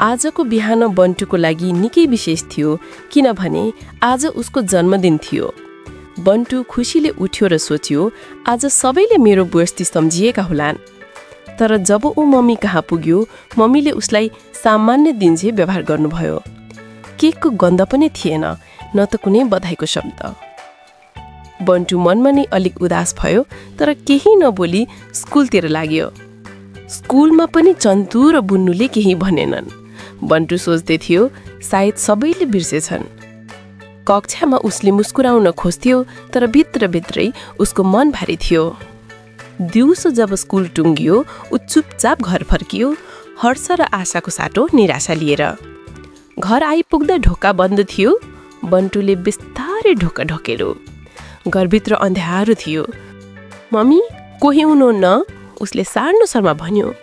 आजको बिहान बन्टुको लागि निकै विशेष थियो, किनभने आज उसको जन्मदिन थियो। बन्टु खुसीले उठ्यो र सोच्यो, आज सबैले मेरो बुढेस्ती सम्झिएका होलान्। तर जब ऊ मम्मी कहाँ पुग्यो, मम्मीले उसलाई सामान्य दिन झै व्यवहार गर्नुभयो। केकको गन्ध पनि थिएन, न त कुनै बधाईको शब्द। बन्टु मनमा नै अलिक उदास भयो, तर केही नबोली स्कुलतिर लाग्यो। स्कुलमा पनि चन्तु र बुन्नुले केही भनेनन्। बन्टु सोच्दै थियो, सायद सबैले बिर्सेछन्। कक्षामा उसले मुस्कुराउन खोज्थ्यो, तर भित्रभित्रै उसको मन भारी थियो। दिउँसो जब स्कुल टुङ्गियो, ऊ चुपचाप घर फर्कियो, हर्ष र आशाको साटो निराशा लिएर। घर आइपुग्दा ढोका बन्द थियो। बन्टुले बिस्तारै ढोका ढोकेलो। घरभित्र अन्ध्यारो थियो। मम्मी, कोही हुनुहुन्न? उसले सानो स्वरमा भन्यो।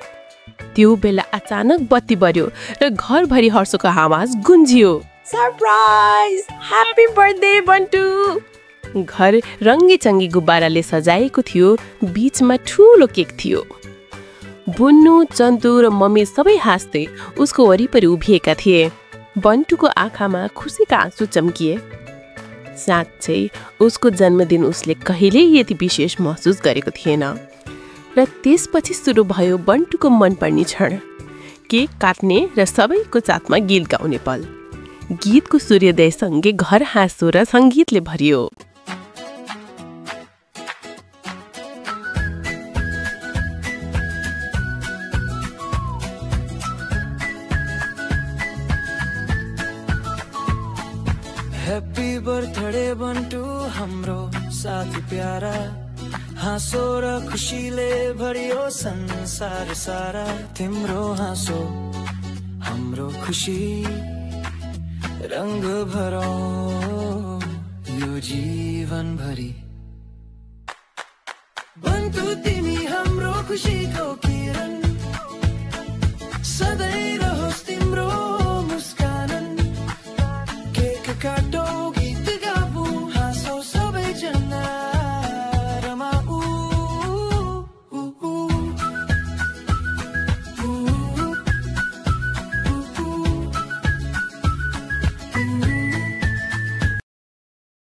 त्यो बेला अचानक बत्ती बर्यो र घरभरि हर्षको आवाज गुन्जियो। सरप्राइज! Happy birthday Bantu! घर रङ्गी चङ्गी गुब्बाराले सजाएको थियो। बीचमा ठुलो केक थियो। बुन्नु, चन्तु र मम्मी सबै हाँस्दै उसको वरिपरि उभिएका थिए। बन्टुको आँखामा खुसीका आँसु चम्किए। साँच्चै उसको जन्मदिन उसले कहिल्यै यति विशेष महसुस गरेको थिएन। र त्यसपछि सुरु भयो बन्टुको मनपर्ने क्षण, केक काट्ने र सबैको साथमा गीत गाउने पल। गीतको सूर्योदयसँगै घर हाँसो र सङ्गीतले भरियो। ह्याप्पी बर्थडे बन्टु, हाम्रो साथी प्यारा। हाँसो र खुसीले भरियो संसार सारा। तिम्रो हाँसो हाम्रो खुसी, रङ्ग भरौ यो जीवन भरि। बन्टु, तिमी हाम्रो खुसीको किरण, सधैँ रहोस् तिम्रो मुस्कान। केक काटो